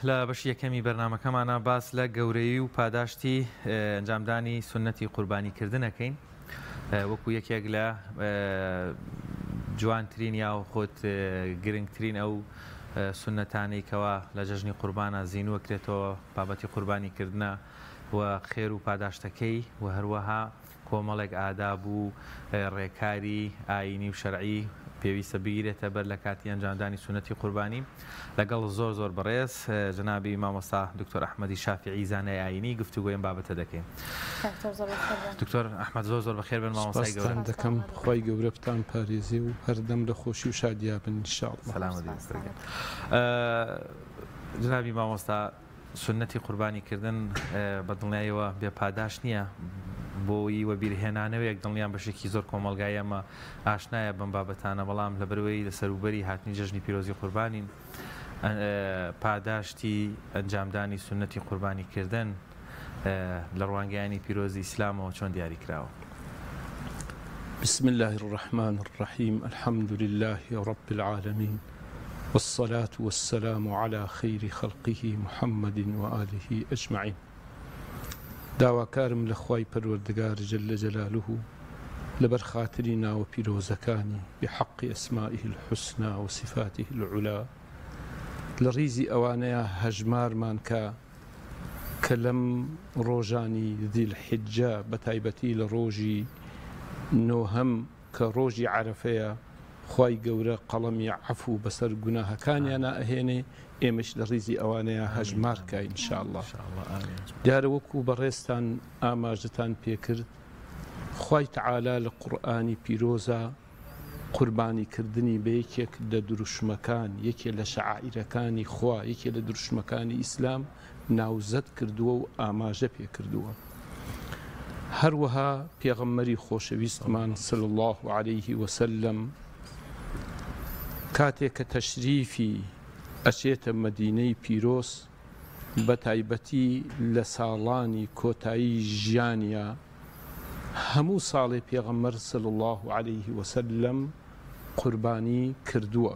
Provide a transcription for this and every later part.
لە بەشی یەکەمی بەرنامەکەمانا باس لە گەورەیی و پاداشتی ئەنجامدانی سوننەتی قوربانی کردن ئەکەین وەکو یەکێک لە جوانترین یاخود گرنگترین ئەو سوننەتانەی کەوا لە جەژنی قوربانە زینوەکرێتەوە بابەتی قوربانی کردنە و خێر و پاداشتەکەی و هەروەها کۆمەڵێک ئاداب و ڕێکاری ئایینی و شەرعی پێویستە بگیرێتە بەر لە کاتی ئەنجامدانی سوننەتی قوربانی لەگەڵ زۆر زۆر بەڕێز جەنابی مامۆستا دکتۆر ئەحمەدی شافیعی زانای ئایینی گفتوگۆی ئەم بابەتە دەکەین. دکتۆر ئەحمەد زۆر زۆر بەخێر بێن مامۆستای گەورە. سوپاستان دەکەم خوای گەورە بتان پارێزێ و هەردەم لە خۆشی و شادیا بن ان شاء اللە. سەلامەت بی دکتۆر گیان. جەنابی مامۆستا سوننەتی قوربانی کردن بە دڵنیایەوە بێ پاداشت نییە، بۆی وەبیرهێنانەوەیەک دڵنیام بەشێکی زۆر کۆمەڵگای ئێمە ئاشنایە بەم بابەتانە، بەڵام لەبەرئەوەی لە سەروبەری هاتنی جەژنی پیرۆزی قوربانین پاداشتی ئەنجامدانی سوننەتی قوربانی کردن لە ڕوانگەیانی پیرۆزی ئیسلامەوە چۆن دیاری کراوە؟ بسم اللە الرحمن الرحیم الحمد للە رب العالمین والصلاة والسلام علی خیر خلقه محمد وآله اجمعین داواکارم لە خوای پەروەردگار جل جلاله لەبەر خاتری ناوە پیرۆزەکانی بحق اسمائه الحسنی وصفاته العلی لە ڕیزی ئەوانەیا هەژمارمان کا کە لەم ڕۆژانی ذی الحجە بە تایبەتی لە ڕۆژی نۆهەم کە ڕۆژی عەرەفەیە خوای گەورە قەڵەمی عەفو بەسەر گوناهەکانیانا ئەهێنێ ئێمەش لە ڕیزی ئەوانەیا هەژمار کا ان شاء اللە. دیارە وەکو بەڕێزتان ئاماژەتان پێکرد خوای تەعالا لە قورئانی پیرۆزا قوربانی کردنی بە یەکێک لە دروشمەکان، یەکێ لە شەعائیرەکانی خوا، یەکێ لە دروشمەکانی ئیسلام ناوزەد کردووە و ئاماژە پێ کردووە. هەروەها پێغەمبەری خۆشەویستمان صلی اللە علیه وسلم کاتێ کە تەشریفی ئەچێتە مەدینەی پیرۆز بە تایبەتی لە ساڵانی کۆتایی ژیانیا هەموو ساڵێ پێغەمبەر صلی اللە علیه وسلم قوربانی کردووە.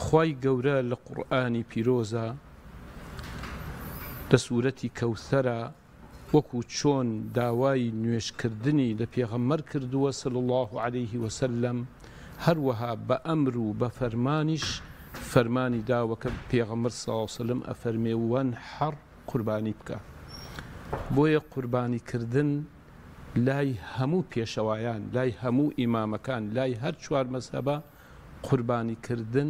خوای گەورە لە قورئانی پیرۆزا لە سورەتی کەوثەرا وەکو چۆن داوای نوێژکردنی لە پێغەمبەر کردووە صلی اللە علیه وسلم هەروەها بە ئەمر و بە فەرمانیش فەرمانی داوە کە پێغەمبەر صلی اللە علیه وسلم ئەفەرمێ وانحر قوربانی بکە بۆیە قوربانی کردن لای هەموو پێشەوایان لای هەموو ئیمامەکان لای هەر چوار مەزهەبە قوربانی کردن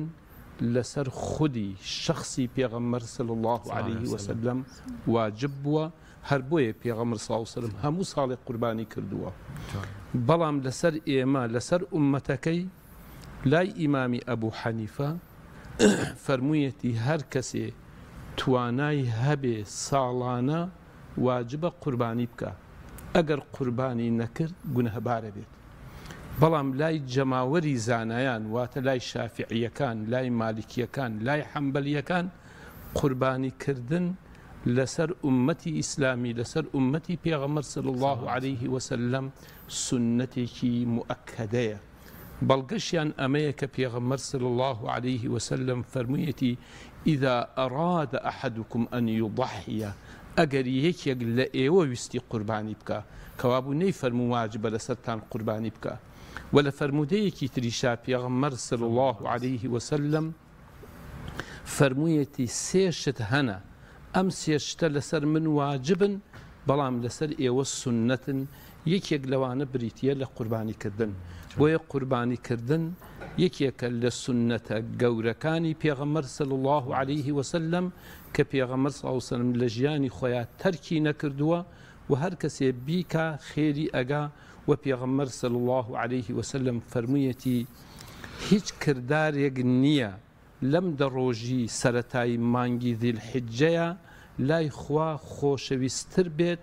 لەسەر خودی شەخسی پێغەمبەر صلی اللە علیه وسلم واجب بووە هەر بۆیە پێغەمبەر صلی اللە علیه وسلم هەموو ساڵێک قوربانی کردووە بەڵام لەسەر ئێمە لەسەر ئوممەتەکەی لای ئیمامی ئەبو حەنیفە فەرموویەتی هەر کەسێ توانای هەبێ ساڵانە واجبە قوربانی بکا ئەگەر قوربانی نەکرد گونەهبارە بێت بەڵام لای جەماوەری زانایان واتە لای شافعیەکان لای مالکیەکان لای حەنبەلیەکان قوربانی کردن لەسەر ئومەتی ئیسلامی لەسەر ئومەتی پێغەمبەر صلی الله علیه وسلم سوننەتێکی موئەکەدەیە بەڵگەشیان ئەمەیە کە پێغەمبەر صلی اللە علیه وسلم فەرموویەتی، اذا اراد احدکم ان یضحی، ئەگەر یەکێک لە ئێوە ویستی قوربانی بکا، کەوابوو نەیفەرموو واجبە لەسەرتان قوربانی بکا. وە لە فەرموودەیەکی تریشا پێغەمبەر صلی اللە علیه وسلم فەرموویەتی، سێ شت هەنە، ئەم سێ شتە لەسەر من واجبن، بەڵام لەسەر ئێوە سوننەتن، یەکێک لەوانە بریتییە لە قوربانی کردن، بۆیە قوربانی کردن یەکێکە لە سوننەتە گەورەکانی پێغەمبەر صلی اللە علیه وسلم کە پێغەمبەر صلی اللە علیه وسلم لە ژیانی خۆیا تەرکی نەکردووە و هەر کەسێ بیکا خێری ئەگا و پێغەمبەر صلی اللە علیه وسلم فەرموویەتی هیچ کردارێک نییە لەم دە ڕۆژی سەرەتای مانگی ذی الحجەیە لای خوا خۆشەویستتر بێت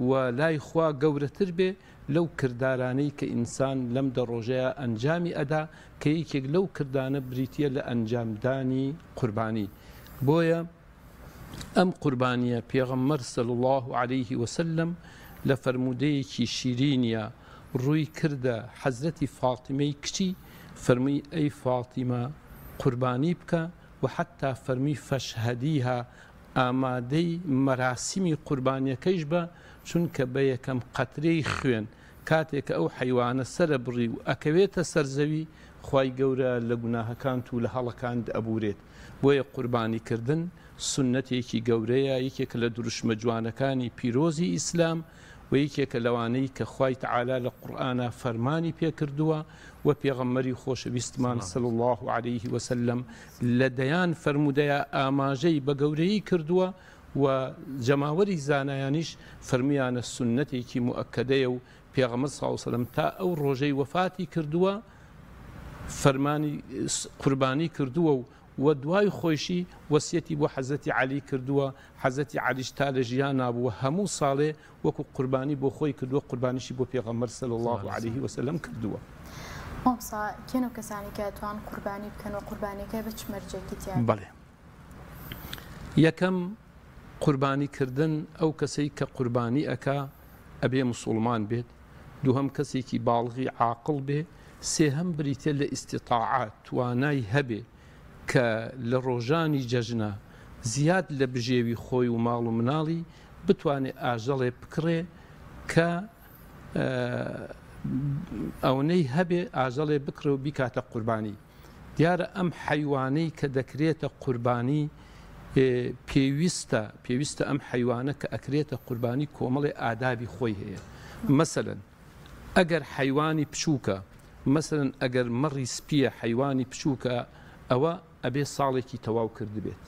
و لای خوا گەورەتر بێ لەو کردارانەی کە ئینسان لەم دە ڕۆژەیە ئەنجامی ئەدا کە یەکێک لەو کردانە بریتیە لە ئەنجامدانی قوربانی بۆیە ئەم قوربانیە پێغەمبەر صلی اللە علیه وسلم لە فەرموودەیەکی شیرینیا ڕووی کردە حەزرەتی فاتیمەی کچی فەرمووی ئەی فاتیمە قوربانی بکە. و حەتتا فەرمووی فاشهدیها ئامادەی مەراسیمی قوربانیەکەیش بە، چونکە بە یەکەم قەترەی خوێن کاتێ کە ئەو حەیوانە سەرەبڕی و ئەکەوێتە سەر زەوی خوای گەورە لە گوناهەکانت و لە هەڵەکانت ئەبورێت، بۆیە قوربانی کردن سوننەتێکی گەورەیە، یەکێکە لە دروشمە جوانەکانی پیرۆزی ئیسلام و یەکێکە لەوانەی کە خوای تەعالا لە قورئانا فەرمانی پێ کردووە و پێغەمبەری خۆشەویستمان صلی اللە علیه وسلم لە دەیان فەرموودەیا ئاماژەی بە گەورەیی کردووە و جەماوەری زانایانیش فەرموویانە سوننەتێکی موئەکەدەیە و پێغەمبەر صلی اللە علیه وسلم تا ئەو ڕۆژەی وەفاتی کردووە فەرمانی قوربانی کردووە و و دوای خۆیشی وەسیەتی بۆ حەزرەتی عەلی کردووە، حەزرەتی عەلیش تا لە ژیانا بووە هەموو ساڵێ وەکو قوربانی بۆ خۆی کردووە قوربانیشی بۆ پێغەمبەر صلی اللە علیه وسلم کردووە. مامۆستا کێن ئەو کەسانەی کە ئەتوان قوربانی بکەن و قوربانیەکە بە چ مەرجێکی تیا بێت؟ بەڵێ یەکەم قوربانی کردن ئەو کەسەی کە قوربانی ئەکا ئەبێ موسوڵمان بێت، دووهەم کەسێکی باڵغی عاقڵ بێ، سێهەم بریتیە لە ئیستیتاعە، توانای هەبێ کە لە ڕۆژانی جەژنا زیاد لە بژێوی خۆی و ماڵ و مناڵی بتوانێ ئاژەڵێ بکڕێ کە ئەونەی هەبێ ئاژەڵێ بکڕێ و بیکاتە قوربانی. دیارە ئەم حەیوانەی کە دەکرێتە قوربانی پێویستە پێویستە ئەم حەیوانە کە ئەکرێتە قوربانی کۆمەڵێ ئادابی خۆی هەیە مەسەلەن ئەگەر حەیوانی بچووکە مەسەلەن ئەگەر مەڕی سپیە حەیوانی بچووکە ئەوە ئەبێ ساڵێکی تەواو کردبێت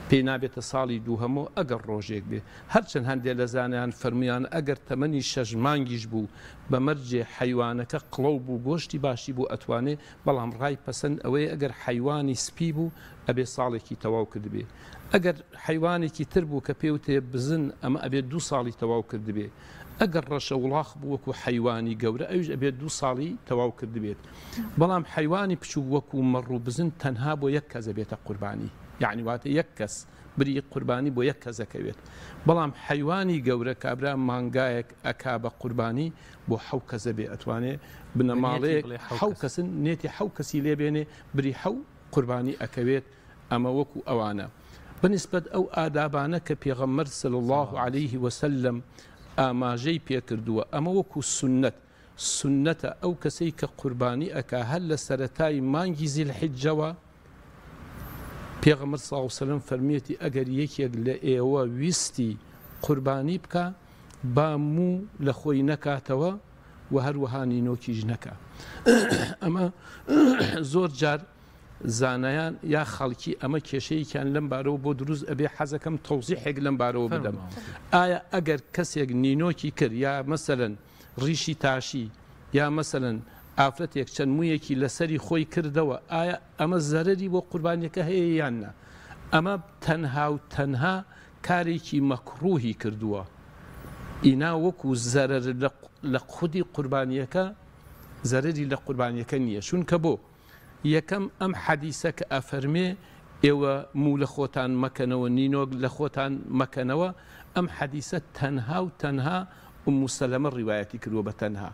پێی نابێتە ساڵی دووهەمۆ ئەگەر ڕۆژێک بێ هەرچەند هەندێ لە زانایان فەرموویانە ئەگەر تەمەنی شەش مانگیش بوو بە مەرجێ حەیوانەکە قڵەو بوو گۆشتی باشی بوو ئەتوانێ بەڵام ڕای پەسەند ئەوەیە ئەگەر حەیوانی سپی بوو ئەبێ ساڵێکی تەواو کردبێ ئەگەر حەیوانێکی تر بوو کە پێوتێ بزن ئەمە ئەبێ دوو ساڵی تەواو کردبێ ئەگەر ڕەشە وڵاخ بوو وەکو حەیوانی گەورە ئەویش ئەبێ دوو ساڵی تەواو کردبێت بەڵام حەیوانی بچووک وەکو مەڕ و بزن تەنها بۆ یەک کەس ئەبێتە قوربانی یەعنی واتە یەک کەس بری قوربانی بۆ یەک کەس ئەکەوێت بەڵام حەیوانی گەورە کابرا مانگایەک ئەکا بە قوربانی بۆ حەو کەس ئەبێ ئەتوانێ بنەماڵەیەک حەو کەسن نێتی حەو کەسی لێ بێنێ بری حەو قوربانی ئەکەوێت ئەمە وەکو ئەوانە بەنیسبەت ئەو ئادابانە کە پێغەمبەر صلی اللە علیه وسلم ئاماژەی پێکردووە ئەمە وەکو سوننەت سوننەتە ئەو کەسەی کە قوربانی ئەکا هەر لە سەرەتای مانگی ذی الحجەوە پێغەمبەر صلی اللە علیه وسلم فەرمیەتی ئەگەر یەکێک لە ئێوە ویستی قوربانی بکا با موو لە خۆی نەکاتەوە و هەروەها نینۆکیش نەکا ئەمە زۆر جار زانایان یا خەڵکی ئەمە کێشەیەکیان لەم بارەوە بۆ دروست ئەبێ حەزەکەم تەوزیحێک لەم بارەوە بدەم ئایا ئەگەر کەسێک نینۆکی کرد یا مەسەلەن ڕیشی تاشی یا مەسەلەن ئافرەتێک چەند مویەکی لەسەری خۆی کردەوە ئایا ئەمە زەرەری بۆ قوربانیەکە هەیە یان نا ئەمە تەنها و تەنها کارێکی مەکڕوهی کردووە ئینا وەکو زەرەر لە خودی قوربانیەکە زەرەری لە قوربانیەکە نییە چونکە بۆ یەکەم، ئەم حەدیسە کە ئەفەرمێ، ئێوە موو لە خۆتان مەکەنەوە، نینۆک لە خۆتان مەکەنەوە، ئەم حەدیسە تەنها و تەنها ئوم سەلەمە ڕیوایەتی کردووە بە تەنها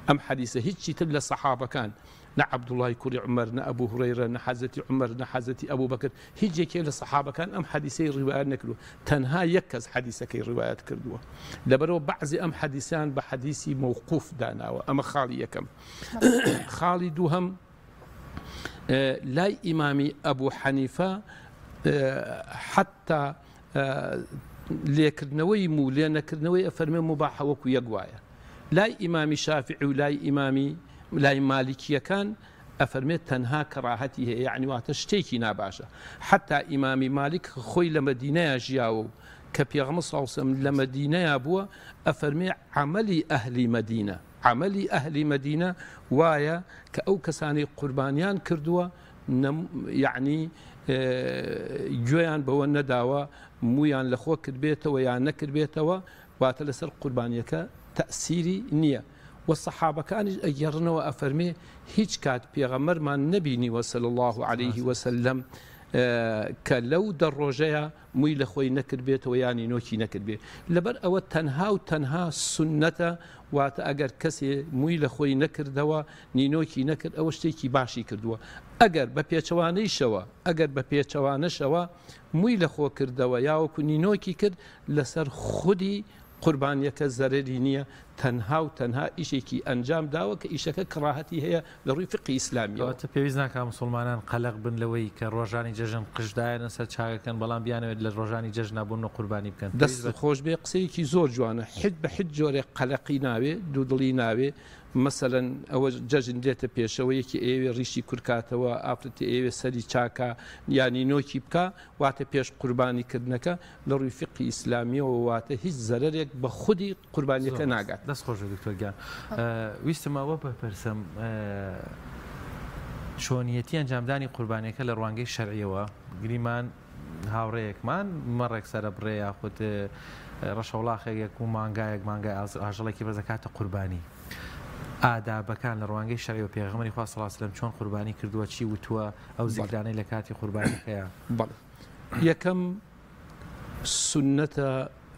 ئەم حەدیسە هیچی تر لە سەحابەکان نە عەبدوڵای کوڕی عومەر نە ئەبو هورەیرە نە حەزرەتی عومەر نە حەزرەتی ئەبوبەکر هیچ یەکێ لە سەحابەکان ئەم حەدیسەی ڕیوایەت نەکردووە تەنها یەک کەس حەدیسەکەی ڕیوایەت کردووە لەبەرەوە بەعزی ئەم حەدیسیان بە حەدیسی مەوقوف داناوە ئەمە خاڵی یەکەم. خاڵی دووهەم لای ئیمامی ئەبوو حەنیفە حتا لێکردنەوەی مو لێ نەکردنەوەی ئەفەرمێ مباحە وەکو یەک وایە لای ئیمامی شافعی و لای ئیمامی لای مالیکیەکان ئەفەرمێت تەنها کەراهەتی هەیە یعنی واتە شتێکی ناباشە حتا ئیمامی مالیک خۆی لە مەدینەیە ژیاوە و کە پێغەمبەر صلی الله علیه و سلم لە مەدینەیە بووە ئەفەرمێ عەمەلی ئەهلی مەدینە عەمەلی ئەهلی مەدینە وایە کە ئەو کەسانەی قوربانیان کردووە یەعنی گوێیان بەوە نەداوە موویان لە خۆ کردبێتەوە یا نەکردبێتەوە واتە لەسەر قوربانیەکە تەسیری نییە و سەحابەکانیش ئەگەڕنەوە ئەفەرمێ هیچ کات پێغەمەرمان نەبینیوە صلی الله علیه وسلم. کە لەو دە ڕۆژەیا مووی لە خۆی نەکردبێتەوە یا نینۆکی نەکردبێ. لەبەر ئەوە تەنها و تەنها سوننەتە، واتە ئەگەر کەسێ مووی لە خۆی نەکردەوە، نینۆکی نەکرد، ئەوە شتێکی باشی کردووە. ئەگەر بە پێچەوانەیشەوە، ئەگەر بە پێچەوانەشەوە مووی لە خۆ کردەوە یا وەکوو نینۆکی کرد، لەسەر خودی قوربانیەکە زەرەری نیە، تەنها و تەنها ئیشێکی ئەنجام داوە کە ئیشەکە کەڕاهەتی هەیە لە ڕووی فیقهی ئیسلامیەوە. کەواتە پێویست ناکا موسوڵمانان قەلەق بن لەوەی کە ڕۆژانی جەژن قژ دایەنە سەر چاکەکەن بەڵام بیانەوێت لە ڕۆژانی جەژنا بۆن و قوربانی بکەن. پێویست دەستت بە. خۆش بێ قسەیەکی زۆر جوانە حیچ بە حیچ جۆرێک قەلەقی ناوێ دوودڵی ناوێ مەسەلەن ئەوە جەژن دێتە پێشەوە یەکی ئەیەوێ ڕیشی کورکاتەوە ئافرەتی ئەیەوێ سەری چاکا یا نینۆکی بکا واتە پێش قوربانی کردنەکە لە ڕووی فیقهی ئیسلامیەوە واتە هیچ زەرەرێک بە خودی قوربانیەکە ناگات. دەست خۆش بێت دکتۆر گیان. ویستم ئەوە بپرسم چۆنیەتی ئەنجامدانی قوربانیەکە لە ڕوانگەی شەرعیەوە گریمان هاوڕێیەکمان مەڕێک سەرەبڕێ یاخود ڕەشەوڵاخێک یەک و مانگایەک مانگای ئاژەڵێکی بەس دەکاتە قوربانی ئادابەکان لە ڕوانگەی شەرعی و پێغەمبەری خوا صلی اللە علیه و سلم چۆن قوربانی کردووە چی وتووە ئەو زیکرانەی لە کاتی قوربانیەکەیە. بەڵێ یەکەم سوننەتە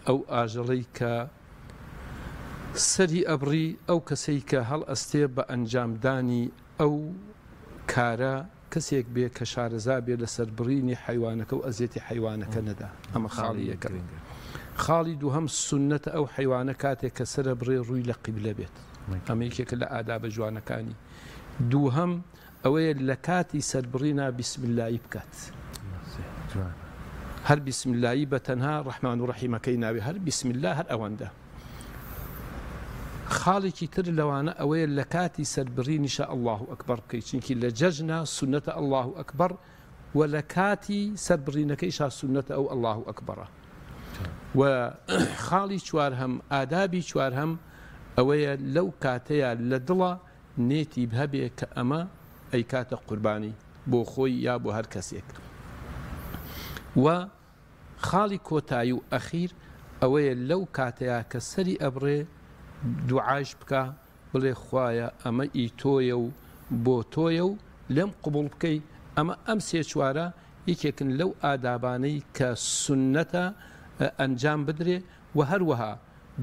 ئەو ئاژەڵەی کە سەری ئەبڕی ئەو کەسەی کە هەڵئەستێ بە ئەنجامدانی ئەو کارە کەسێک بێ کە شارەزا بێ لە سەربڕینی حەیوانەکە و ئەزیەتی حەیوانەکە نەدا ئەمە خاڵی یەکەم خاڵی دووهەم سوننەتە ئەو حەیوانە کاتێک کە سەرەبڕێ ڕووی لە قیبلە بێت ئەمە یەکێکە لە ئادابە جوانەکانی دووهەم ئەوەیە لە کاتی سەربڕینا بسم اللە ی بکات هەر بسم اللە ی بە تەنها ڕەحمان و ڕەحیمەکەی ناوێ هەر بسم اللە هەر ئەوەندە خاڵێکی تر لەوانە ئەوەیە لە کاتی سەربڕینیشە اللە اکبر بکەیت چونکی لە جەژنا سونەتە اللە اکبر و لە کاتی سەربڕینەکەیشا سونەتە ئەو اللە اکبرە و خاڵی چوارهەم ئادابی چوارهەم ئەوەیە لەو کاتەیە لە دڵە نێتی هەبێ کە ئەمە ئەیکاتە قوربانی بۆ خۆی یا بۆ هەر کەسێک و خاڵی کۆتایی و ئەخیر ئەوەیە لەو کاتەیا کە سەری ئەبڕێ دوعایش بکا بڵێ خوایە ئەمە ئی تۆیە و بۆ تۆیە و لێم قبوڵ بکەی ئەمە ئەم سێ چوارە یەکێکن لەو ئادابانەی کە سوننەتە ئەنجام بدرێ و هەروەها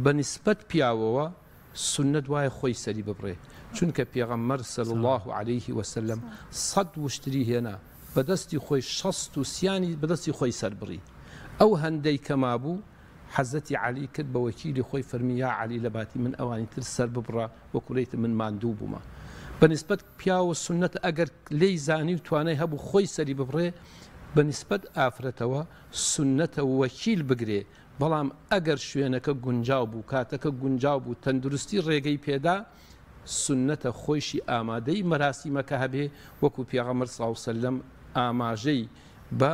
بە نیسبەت پیاوەوە سوننەت وایە خۆی سەری ببڕێ چونکە پێغەمبەر صلی اللە علیه وسلم سەد وشتری هێنا بەدەستی خۆی شەست و سیانی بەدەستی خۆی سەر بڕی ئەو هەندەی کە مابوو حەزرەتی عەلی کرد بە وەکیلی خۆی فەرمی یا عەلی لە باتی من ئەوانی تر سەر ببڕە وەکو لێت من ماندوو بوومە بە نیسبەت پیاوە سوننەت ئەگەر لێی زانی و توانای هەبوو خۆی سەری ببڕێ بە نیسبەت ئافرەتەوە سوننەتە وەکیل بگرێ بەڵام ئەگەر شوێنەکە گونجاو بوو، کاتەکە گونجاو بوو، تەندروستی ڕێگەی پێدا، سوننەتە خۆیشی ئامادەی مەراسیمەکە هەبێ، وەکو پێغەمبەر صلی اللە وسلم ئاماژەی بە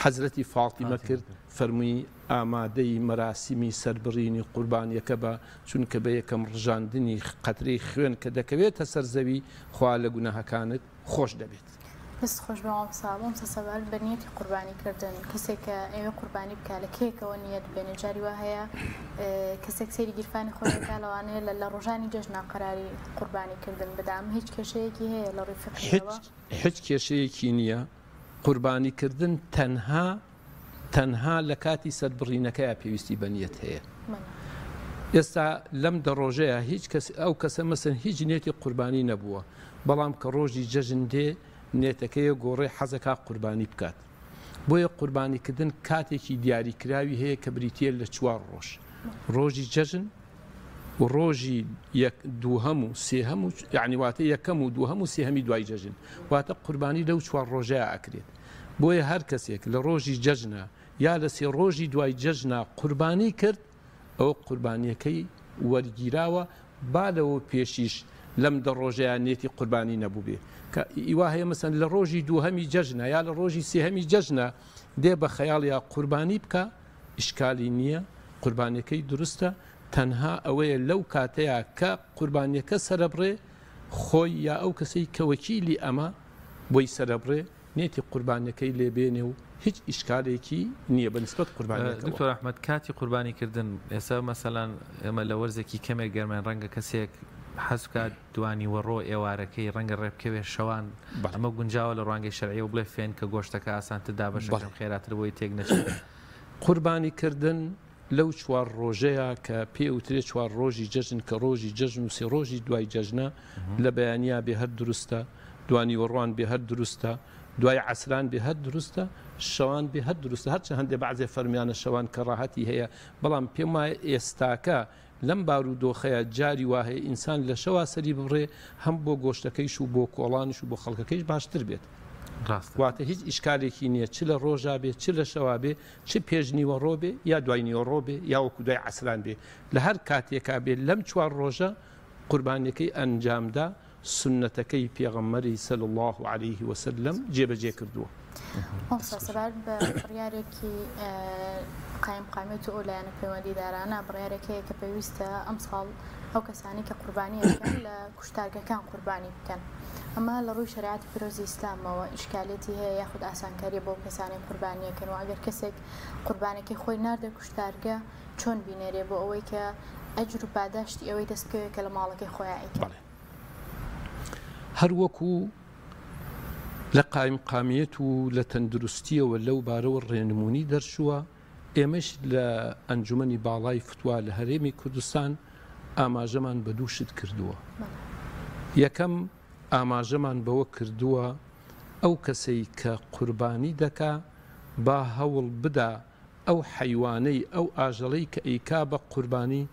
حەزرەتی فاتیمە کرد، فەرمووی، ئامادەی مەراسیمی سەربڕینی قوربانیەکە بە، چونکە بە یەکەم ڕژاندنی قەترەی خوێن کە دەکەوێتە سەر زەوی، خوا لە گوناهەکانت خۆش دەبێت. دەست خۆش بێ مامۆستا. مامۆستا سەبارەت بە نیەتی قوربانی کردن کەسێک کە ئەیەوێ قوربانی بکا لە کەیەکەوە نیەت بێنێ جاری وا هەیە کەسێک سەیری گیرفانی خۆی دەکا لەوانەیە لە ڕۆژانی جەژنا قەراری قوربانی کردن بدا ئەمە هیچ کێشەیەکی هەیە لە ڕووی فیقهیەوە؟ هیچ کێشەیەکی نییە قوربانی کردن تەنها تەنها لە کاتی سەربڕینەکەیا پێویستی بە نیەت هەیە ئێستا لەم دە ڕۆژەیە هیچ کەس ئەو کەسە مەسن هیچ نێتی قوربانی نەبووە بەڵام کە ڕۆژی جەژن دێ نێتەکەیە گۆڕێ حەزەکا قوربانی بکات بۆیە قوربانیکردن کاتێکی دیاریکراوی هەیە کە بریتە لە چوار ڕۆژ ڕۆژی جەژن و ڕۆژی یەک دووهەم و سێهەم و یعنی واتە یەکەم و دووهەم و سێهەمی دوای جەژن واتە قوربانی لەو چوار ڕۆژەیە ئەکرێت بۆیە هەر کەسێک لە ڕۆژی جەژنا یا لە سێ ڕۆژی دوای جەژنا قوربانی کرد ئەوە قوربانیەکەی وەرگیراوە با لەوە پێشیش لەم دە ڕۆژەیا نێتی قوربانی نەبووبێ کە ئیوا هەیە مەسەن لە ڕۆژی دووهەمی جەژنە یا لە ڕۆژی سێهەمی جەژنە دێ بە خەیاڵیا قوربانی بکا ئیشکالی نییە قوربانیەکەی دروستە تەنها ئەوەیە لەو کاتەیا کە قوربانیەکە سەرەبڕێ خۆی یا ئەو کەسەی کە وەکیلی ئەمە بۆی سەرەبڕێ نێتی قوربانیەکەی لێ بێنێ و هیچ ئیشکالێکی نیە بە نسبەت قوربانیەکەوە. دکتۆر ئەحمەد کاتی قوربانی کردن ئێستا مەسەلەن ئێمە لە وەرزێکی کەمێک گەرماین ڕەنگە کەسێک حەز بکات دوانیوەڕۆ ئێوارەکەی ڕەنگە ڕێبکەوێ شەوان ئەمە گونجاوە لە ڕوانگەی شەرعیەوە بڵێ فێنکە گۆشتەکە ئاسانتر دابەشەکەم خێراتر بۆی تێک نەچێت. قوربانی کردن لەو چوار ڕۆژەیا کە پێ ئەوترێ چوار ڕۆژی جەژن کە ڕۆژی جەژن و سێ ڕۆژی دوای جەژنە لە بەیانیا بێ هەر دروستە دوانیوەڕوان بێ هەر دروستە دوای عەسران بێ هەر دروستە شەوان بێ هەر دروستە هەرچەند هەندێ بەعزێ فەرمیانە شەوان کەڕاهەتی هەیە بەڵام پێم وایە ئێستاکە لەم بارودۆخەیا جاری وا هەیە ئینسان لە شەوا سەری ببڕێ هەم بۆ گۆشتەکەیش و بۆ کۆڵانیش و بۆ خەڵکەکەیش باشتر بێت. ڕاستە. واتە هیچ ئیشکالێکی نییە چ لە ڕۆژا بێ چ لە شەوا بێ چ پێش نیوەڕۆ بێ یا دوای نیوەڕۆ بێ یا وەکو دوای عەسران بێ لە هەر کاتێکا بێ لەم چوار ڕۆژە قوربانیەکەی ئەنجامدا سوننەتەکەی پێغەمبەری صلی اللە علیه وسلم جێبەجێ کردووە. مامۆستا سەبارەت بە بڕیارێکی قایمقامیەت و ئەو لایەنە پەیوەندیدارانە بڕیارێک هەیە کە پێویستە ئەمساڵ ئەو کەسانەی کە قوربانی ئەکەن لە کوشتارگەکان قوربانی بکەن ئەمە لە ڕووی شەریعەتی پیرۆزی ئیسلامەوە ئیشکالێتی هەیە یاخود ئاسانکاریە بۆ کەسانی قوربانیەکەن و ئەگەر کەسێک قوربانەکەی خۆی ناردە کوشتارگە چۆن بینێرێ بۆ ئەوەی کە ئەجر و پاداشتی ئەوەی دەست بکەوێت کە لە ماڵەکەی خۆیان ئەیکەن. بەڵێ هەر وەکو لە قایمقامیەت و لە تەندروستیەوە لەو بارەوە ڕێنمونی دەرچووە، ئێمەش لە ئەنجومەنی باڵای فتوا لە هەرێمی کوردستان ئاماژەمان بە دوو شت کردووە. یەکەم ئاماژەمان بەوە کردووە ئەو کەسەی کە قوربانی دەکا با هەوڵ بدا ئەو حەیوانەی، ئەو ئاژەڵەی کە ئەیکا بە قوربانی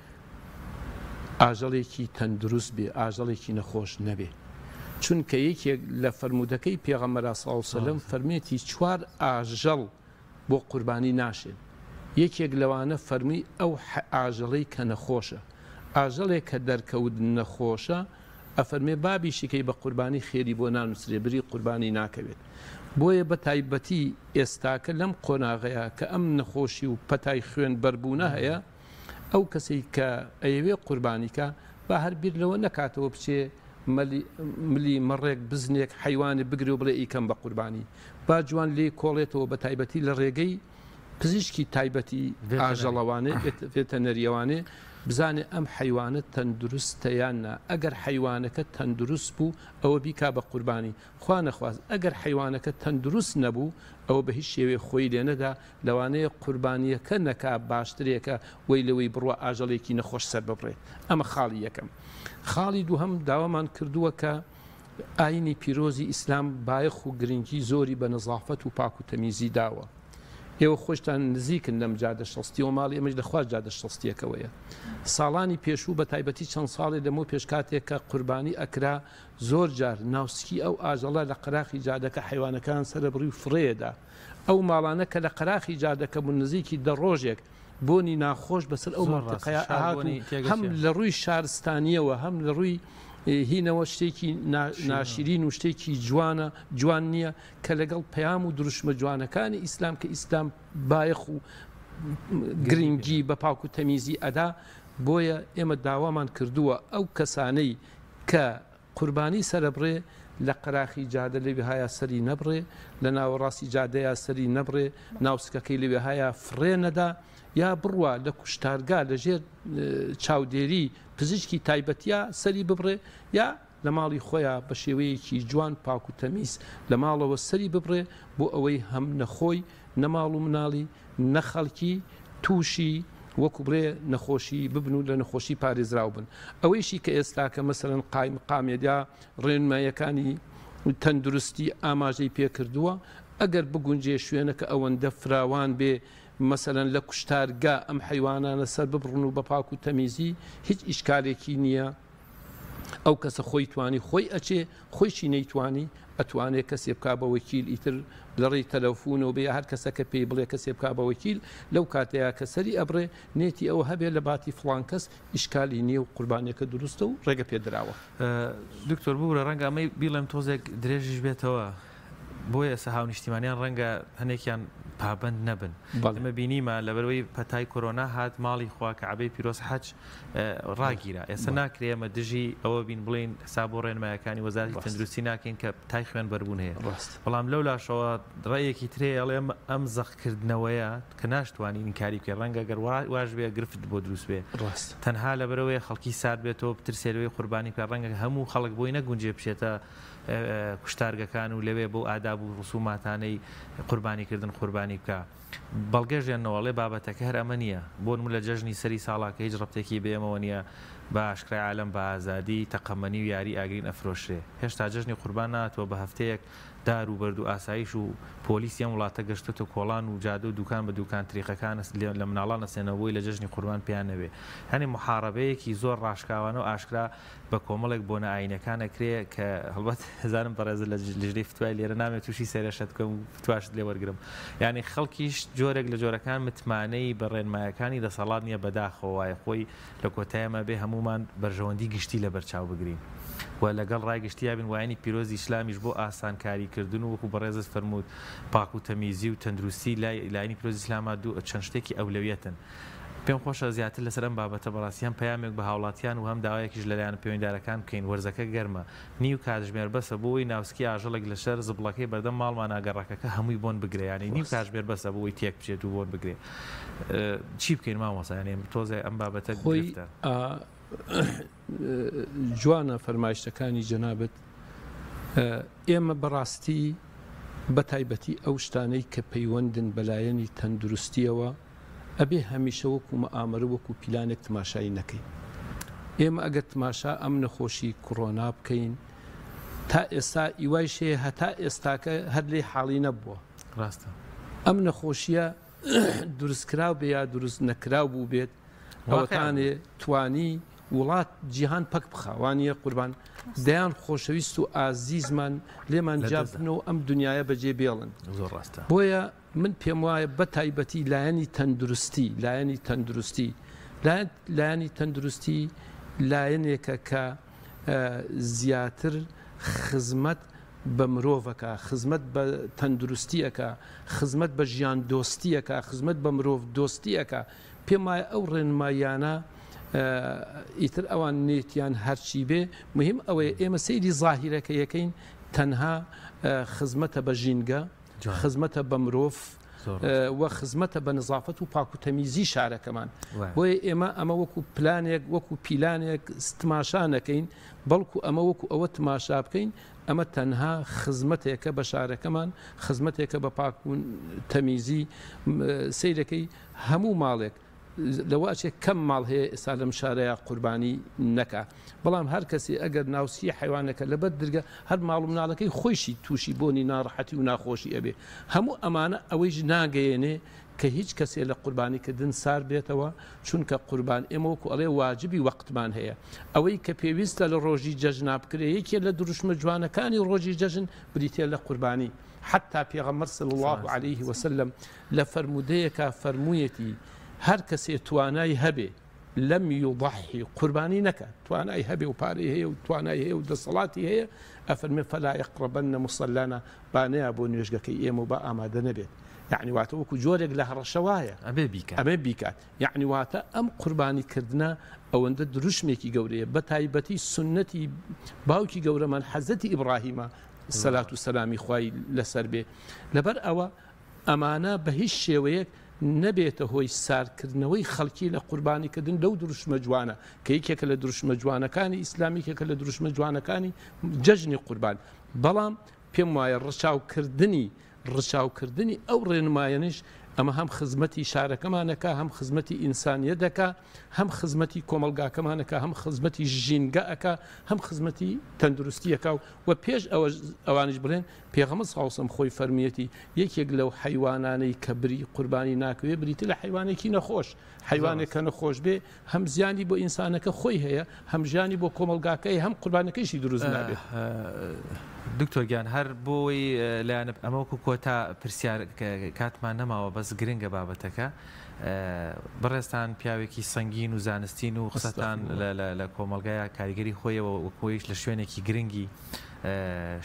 ئاژەڵێکی تەندروست بێ، ئاژەڵێکی نەخۆش نەبێ. چونکە یەکێک لە فەرموودەکەی پێغەمبەرا صلی اللە علیە وسلم فەرموویەتی چوار ئاژەڵ بۆ قوربانی ناشێن، یەکێک لەوانە فەرمووی ئەو ئاژەڵەی کە نەخۆشە. ئاژەڵێک کە دەرکەوت نەخۆشە ئەفەرمێ با بیشیکەی بە قوربانی خێری بۆ نانوسرێ بری قوربانی ناکەوێت بۆیە بە تایبەتی ئێستاکە لەم قۆناغەیا کە ئەم نەخۆشی و پەتای خوێن بەربوونە هەیە ئەو کەسەی کە ئەیەوێ قوربانی کا با هەر بیر لەوە نەکاتەوە بچێ ملی مەڕێک بزنێک حەیوانێ بگرێ و بڵێ ئیکەم بە قوربانی با جوان لێی کۆڵێتەوە بە تایبەتی لە ڕێگەی پزیشکی تایبەتی ئاژەڵەوانێ ڤێتەنەریەوانێ بزانێ ئەم حەیوانە تەندروستە یان نا، ئەگەر حەیوانەکە تەندروست بوو ئەوە بیکا بە قوربانی، خوا نەخواست ئەگەر حەیوانەکە تەندروست نەبوو ئەوە بە هیچ شێوەیەک خۆی لێ نەدا، لەوانەیە قوربانیەکە نەکا باشترێکە وەی لەوەی بڕوا ئاژەڵێکی نەخۆش سەر ببڕێ. ئەمە خاڵی یەکەم. خاڵی دووهەم داوامان کردووە کە ئاینی پیرۆزی ئیسلام بایەخ و گرنگی زۆری بە نەزافەت و پاک و تەمیزی داوە. ئێوە خۆشتان نزیکن لەم جادە شەستیەوە، ماڵی ئێمەش لە خوار جادە شەستیەکەوەیە. ساڵانی پێشوو بە تایبەتی چەند ساڵێ لەمەو پێش کاتێک کە قوربانی ئەکرا زۆر جار ناوسکی ئەو ئاژەڵە لە قەراخی جادەکە حەیوانەکان سەرەبڕی و فڕێیەدا. ئەو ماڵانە کە لە قەراخی جادەکە بوون نزیکی دە ڕۆژێک بۆنی ناخۆش بەسەر ئەو زۆر ڕاستە مەنتیقەیا شار ئەهات و بۆنی هەم تێگەچێ. لە ڕووی شارستانیەوە هەم لە ڕووی هینەوە شتێکی شیرینە. ناشیرین و شتێکی جوانە جوان نییە کە لەگەڵ پەیام و دروشمە جوانەکانی ئیسلام کە ئیسلام بایەخ و گرنگی گرنگی پێدا. بە پاک و تەمیزی ئەدا بۆیە ئێمە داوامان کردووە ئەو کەسانەی کە قوربانی سەرەبڕێ لە قەراخی جادە لەوێهایا سەری نەبڕێ، لە ناوەڕاستی جادەیا سەری نەبڕێ، ناوسکەکەی لەوێهایا فڕێ نەدا، یا بڕوا لە کوشتارگا لە ژێر چاودێری پزیشکی تایبەتیا سەری ببڕێ، یا لە ماڵی خۆیا بە شێوەیەکی جوان پاک و تەمیز لە ماڵەوە سەری ببڕێ بۆ ئەوەی هەم نە خۆی نە ماڵ و مناڵی نە خەڵکی تووشی وەکو بڵێ نەخۆشی ببن و لە نەخۆشی پارێزراو بن. ئەوەیشی کە ئێستاکە مەسەلەن قایمقامیەت یا ڕێنماییەکانی تەندروستی ئاماژەی پێکردووە، ئەگەر بگونجێ شوێنەکە ئەوەندە فراوان بێ مەسەلەن لە کوشتارگا ئەم حەیوانانە سەر ببڕن و بە پاک و تەمیزی هیچ ئیشکالێکی نییە. ئەو کەسە خۆی توانی خۆی ئەچێ خۆیشی نەیتوانی ئەتوانێ کەسێ بکا بە وەکیل ئیتر لە ڕێی تەلەفونەوە بێ یا هەر کەسە کە پێی بڵێ کەسێ بکا بە وەکیل لەو کاتەیا کە سەری ئەبڕێ نێتی ئەوە هەبێ لە باتی فڵان کەس ئیشکالی نیە و قوربانیەکە دروستە و ڕێگە پێ دراوە. دکتۆر ببورە ڕەنگە ئەمەی بیڵێم تۆزێک درێژیش بێتەوە بۆیە ئێستا هاونیشتیمانیان ڕەنگە هەنێکیان پابەند نەبن. ئێمە بینیمان لەبەرئەوەی پەتای کۆرۆنا هات ماڵی خوا کەعبەی پیرۆز حەج ڕاگیرا. ئێستا ناکرێ ئێمە دژی ئەوە بین بڵێین حساب بۆ ڕێنمایەکانی وەزارەتی تەندروستی ناکەین کە پەتای خوێن بەربوون هەیە. بەڵام لەو لاشەوە ڕێیەکی ترێ ئەڵێ ئەم زەقکردنەوەیە کە ناشتوانین ئینکاری بکەین ڕەنگە گەر واش بێ گرفت بۆ دروست بێ تەنها لەبەرئەوەیە خەڵکی سارد بێتەوە بترسێ لەوەی قوربانی بکات ڕەنگە هەموو خەڵک بۆی نەگونجێ بچێتە کوشتارگەکان و لەوێ بەو ئاداب و ڕسوماتانەی قوربانی کردن قوربانی بکا. بەڵگەش دێننەوە ئەڵێ بابەتەکە هەر ئەمە نییە. بۆ نموونە لە جەژنی سەری ساڵا کە هیچ ڕەبتێکی بە ئێمەوە نییە بە ئاشکرای عالەم بە ئازادی تەقەمەنی و یاری ئاگرین ئەفرۆشرێ. هێشتا جەژنی قوربان نەهاتووە بە هەفتەیەک دار و بەرد و ئاسایش و پۆلیسی ئەم وڵاتە گەشتۆتە کۆڵان و جادە و دوکان بە دوکان تریقەکان لە مناڵان ئەسێنەوە بۆی لە جەژنی قوربان پێیان نەبێ. یانی موحاڕەبەیەکی زۆر ڕاشکاوانە و ئاشکرا بە کۆمەڵێک بۆنە ئایینەکان ئەکرێ کە هەڵبەت ئەزانم بەڕێزت لە لیژنەی فتوای لێرە نامەوێ تووشی سەرێشەت بکەم و فتواشت لێ وەرگرم یانی خەڵکیش جۆرێک لە جۆرەکان متمانەی بە ڕێنمایەکانی دەسەڵات نییە بەداخەوە وایە خۆی لە کۆتایەمە بێ هەموومان بەرژەوەندی گشتی لەبەر چاو بگرین و لەگەڵ ڕای گشتیا بین وایەنی پیرۆزی ئیسلامیش بۆ ئاسانکاری کردن و وەکو بەڕێزت فەرمووت پاک و تەمیزی و تەندروستی لای لایەنی پیرۆزی ئیسلاما دوو چەند شتێکی ئەولەویەتن پێم خۆشە زیاتر لەسەر ئەم بابەتە بەڕاستی هەم پەیامێک بە هاوڵاتیان و هەم داوایەکیش لە لایەنە پەیوەندیدارەکان بکەین وەرزەکە گەرمە نیو کاتژمێر بەسە بۆ ئەوەی ناوسکی ئاژەڵێک لەسەر زبڵەکەی بەردەم ماڵمانا گەڕەکەکە هەمووی بۆن بگرێ یانی نیو کاتژمێر بەسە بۆ ئەوەی تێک بچێت و بۆن بگرێ چی بکەین مامۆستا یانی تۆزێ ئەم بابەتە خۆی گرفتە. جوانە فەرمایشتەکانی جەنابت ئێمە بەڕاستی بە تایبەتی ئەو شتانەی کە پەیوەندن بە لایەنی تەندروستیەوە ئەبێ هەمیشە وەکو مەئامەرە وەکو پیلانێک تماشای نەکەین. ئێمە ئەگەر تماشا ئەم نەخۆشی کڕۆنا بکەین تا ئێستا ئیوایش هەیە هەتا ئێستاکە هەر لێی حاڵی نەبووە. ڕاستە. ئەم نەخۆشیە دروستکراو بێ یا دروست نەکراو بووبێت ئەوەتانێ توانی وڵات جیهان پەک بخا وانیە قوربان دەیان خۆشەویست و ئازیزمان لێمان جیا ببنەوە ئەم دنیایە بەجێ بێڵن. زۆر ڕاستە. بۆیە من پێم وایە بە تایبەتی لایەنی تەندروستی، لایەنی تەندروستی، لایەنی تەندروستی لایەنێکە کە زیاتر خزمەت بە مرۆڤەکە، خزمەت بە تەندروستیەکە، خزمەت بە ژیان دۆستیەکە، خزمەت بە مرۆڤ دۆستیەکە. پێم وایە ئەو ڕێنماییانە ئیتر ئەوان نێتیان هەرچی بێ مهم ئەوەیە ئێمە سەیری زاهیرەکە یەکەین تەنها خزمەتە بە ژینگە، خزمەتە بە مرۆڤ و خزمەتە بە نزافەت و پاک و تەمیزی شارەکەمان بۆیە ئێمە ئەمە وەکو پلانێک وەکو پیلانێک تماشا نەکەین بەڵکو ئەمە وەکو ئەوە تماشا بکەین ئەمە تەنها خزمەتێکە بە شارەکەمان خزمەتێکە بە پاک و تەمیزی سیرەکەی هەموو ماڵێک لەوە ئەچێ کەم ماڵ هەیە ئێستا لەم شارەیا قوربانی نەکا بەڵام هەر کەسێ ئەگەر ناوسکی حەیوانەکە لەبەر درگە هەر ماڵ و مناڵەکەی خۆیشی تووشی بۆنی ناڕەحەتی و ناخۆشی ئەبێ هەموو ئەمانە ئەوەیش ناگەیەنێ کە هیچ کەسێ لە قوربانی کردن سار بێتەوە چونکە قوربان ئێمە وەکو ئەڵێ واجبی وەقتمان هەیە ئەوەی کە پێویستە لە ڕۆژی جەژنا بکرێ یەکێ لە دروشمە جوانەکانی ڕۆژی جەژن بریتیە لە قوربانی حەتا پێغەمبەر صلی اللە علیه وسلم لە فەرموودەیەکا فەرموویەتی، هەر کەسێ توانای هەبێ، لم یضحی، قوربانی نەکات، توانای هەبێ و پارەی هەیە و توانای هەیە و دەسەڵاتی هەیە، ئەفەرموێ، فلا یقربن مصلانا، با نەیا بۆ نوێژگەکەی ئێمە و با ئامادە نەبێت. یەعنی واتە وەکو جۆرێک لە هەڕەشە وایە. ئەبێ بیکات. ئەبێ بیکات. یەعنی واتە ئەم قوربانی کردنە ئەوەندە دروشمێکی گەورەیە، بە تایبەتی سوننەتی باوکی گەورەمان حەزرەتی ئیبڕاهیمە، سەلات و سەلامی خوای لەسەر بێ. لەبەر ئەوە ئەمانە بە هیچ شێوەیەک نەبێتە هۆی ساردکردنەوەی خەڵکی لە قوربانیکردن لەو دروشمە جوانە کە یەکێکە لە دروشمە جوانەکانی ئیسلام یەکێکە لە دروشمە جوانەکانی جەژنی قوربان بەڵام پێم وایە ڕچاوکردنی ڕچاوکردنی ئەو ڕێنمایەنیش ئەمە هەم خزمەتی شارەکەمانەکە هەم خزمەتی ئینسانیە دەکا هەم خزمەتی کۆمەڵگاکەمانەکە هەم خزمەتی ژینگە ئەکا هەم خزمەتی تەندروستیەکە و پێش ئەوە ئەوانیش بڵێن پێغەمبەر صلی اللە علیە وسلم خۆی فەرموویەتی، یەکێک لەو حەیوانانەی کە بری قوربانی ناکەوێ بریتی لە حەیوانێکی نەخۆش، حەیوانێک کە نەخۆش بێ هەم زیانی بۆ ئینسانەکە خۆی هەیە، هەم ژیانی بۆ کۆمەڵگاکەی هەم قوربانەکەیشی دروست نابێت. دکتۆر گیان هەر بۆی لایەنە ئەمە وەکو کۆتا پرسیار کاتمان نەماوە بەس گرنگە بابەتەکە بەڕێزتان پیاوێکی سەنگین و زانستین و قسەتان لە کۆمەڵگایا کاریگەری خۆیەوە وەکۆیش لە شوێنێکی گرنگی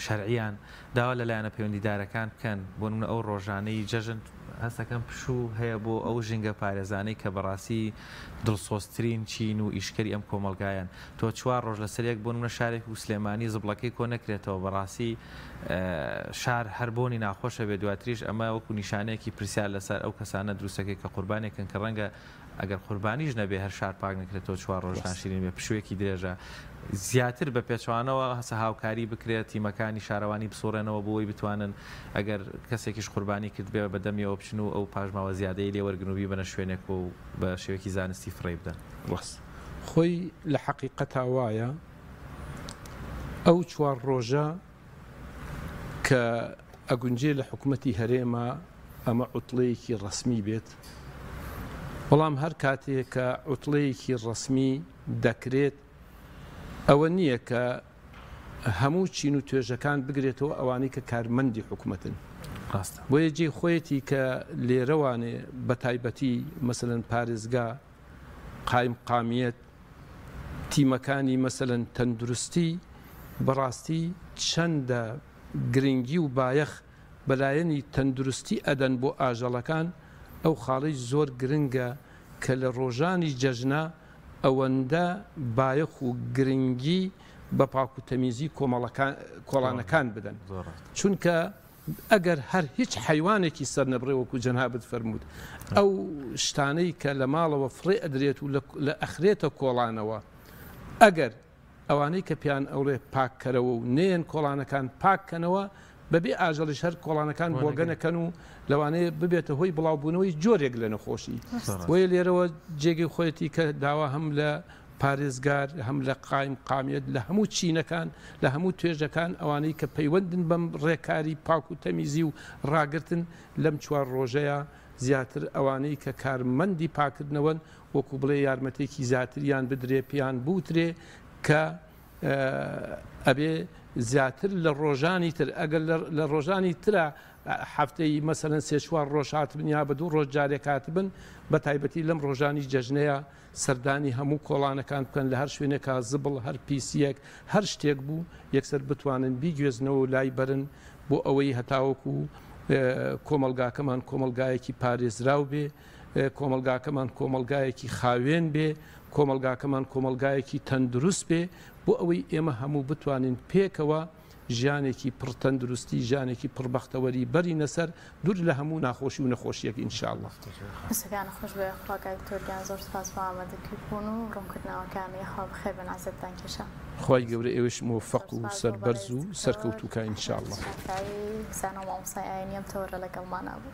شەرعیان داوا لە لایەنە پەیوەندیدارەکان بکەن بۆ نمونە ئەو ڕۆژانەی جەژن هەستەکەم پشوو هەیە بۆ ئەو ژینگە پارێزانەی کە بەڕاستی دڵسۆزترین چین و ئیشکەری ئەم کۆمەڵگایەن. تۆ چوار ڕۆژ لەسەر یەک بۆ نمونە شارێک وەکو سلێمانی زبڵەکەی کۆ نەکرێتەوە بەڕاستی شار هەر بۆنی ناخۆشە بێ دواتریش ئەمە وەکو نیشانەیەکی پرسیار لەسەر ئەو کەسانە دروستەکەی کە قوربانێکن کە ڕەنگە ئەگەر قوربانیش نەبێ هەر شار پاک نەکرێتەوە چوار ڕۆژ ناشرین بێ پشوویەکی درێژە زیاتر بە پێچەوانەوە هەسە هاوکاری بکرێت تیمەکانی شارەوانی بسوڕێنەوە بۆ ئەوەی بتوانن ئەگەر کەسێکیش قوربانی کردبێ بە دەمیەوە بچن و ئەو پاشماوە زیادەی لێ وەرگرن و بیبەنە شوێنێک و بە شێوەیەکی زانستی فڕێی بدەن. ڕاست خۆی لە حەقیقەتا وایە ئەو چوار ڕۆژە کە ئەگونجێ لە حکومەتی هەرێما ئەمە عوتڵەیەکی ڕەسمی بێت، بەڵام هەر کاتێ کە عوتڵەیەکی ڕەسمی دەکرێت ئەوە نییە کە هەموو چین و توێژەکان بگرێتەوە ئەوانەی کە کارمەندی حکومەتن. ڕاستە. بۆیە جێی خۆیەتی کە لێرەوانێ بە تایبەتی مەسەلەن پارێزگا، قایمقامیەت، تیمەکانی مەسەلەن تەندروستی بەڕاستی چەندە گرنگی و بایەخ بە لایەنی تەندروستی ئەدەن بۆ ئاژەڵەکان، ئەو خاڵەی زۆر گرنگە کە لە ڕۆژانی جەژنا ئەوەندە بایەخ و گرنگی بە پاک و تەمیزی کۆمەڵەکان کۆڵانەکان بدەن چونکە ئەگەر هەر هیچ حەیوانێکی سەر نەبڕێ وەکو جەنابت فەرمووت ئەو شتانەی کە لە ماڵەوە فڕێ ئەدرێت و لە ئەخرێتە کۆڵانەوە ئەگەر ئەوانەی کە پێیان ئەوڵێ پاککەرەوە و نەیەن کۆڵانەکان پاک کەنەوە بەبێ ئاژەڵیش هەر کۆڵانەکان بۆگەنەکەن و لەوانەیە ببێتە هۆی بڵاوبوونەوەی جۆرێک لە نەخۆشی بۆیە لێرەوە جێگەی خۆیەتی کە داوا هەم لە پارێزگار، هەم لە قایمقامیەت، لە هەموو چینەکان، لە هەموو توێژەکان، ئەوانەی کە پەیوەندن بەم ڕێکاری پاک و تەمیزی و ڕاگرتن لەم چوار ڕۆژەیا زیاتر ئەوانەی کە کارمەندی پاکردنەوەن وەکو بڵێ یارمەتێکی زیاتریان بدرێ پێیان بوترێ کە ئەبێ زیاتر لە ڕۆژانی تر ئەگەر لە ڕۆژانی ترا هەفتەی مەسەلەن سێ چوار ڕۆژ هاتبن یا بە دوو ڕۆژ جارێک هاتبن بە تایبەتی لەم ڕۆژانی جەژنەیە سەردانی هەموو کۆڵانەکان بکەن لە هەر شوێنێکا زبڵ هەر پیسیەک هەر شتێک بوو یەکسەر بتوانن بیگوێزنەوە و لای بەرن بۆ ئەوەی هەتاوەکو کۆمەڵگاکەمان کۆمەڵگایەکی پارێزراو بێ کۆمەڵگاکەمان کۆمەڵگایەکی خاوێن بێ کۆمەڵگاکەمان کۆمەڵگایەکی تەندروست بێ بۆ ئەوەی ئێمە هەموو بتوانین پێکەوە ژیانێکی پڕ تەندروستی، ژیانێکی پڕ بەختەوەری بەرینە سەر، دوور لە هەموو ناخۆشی و نەخۆشییەک ان شاء اللە. دەستەکانت خۆش بێ یاخوا کاک دکتۆر گیان زۆر سوپاس بۆ ئامادەبوون و ڕوونکردنەوەکان یاخوا بەخێر بێن عەزێتتان کێشا. خوای گەورە ئێوەش مۆفەق زۆر و سوپاس بۆ سەربەرز بەڕێز و دکتۆر سەرکەوتوو کا ان شاء اللە. شافعی زانا و مامۆستای ئاینی ئەم تەوەرە لەگەڵمانا بوو.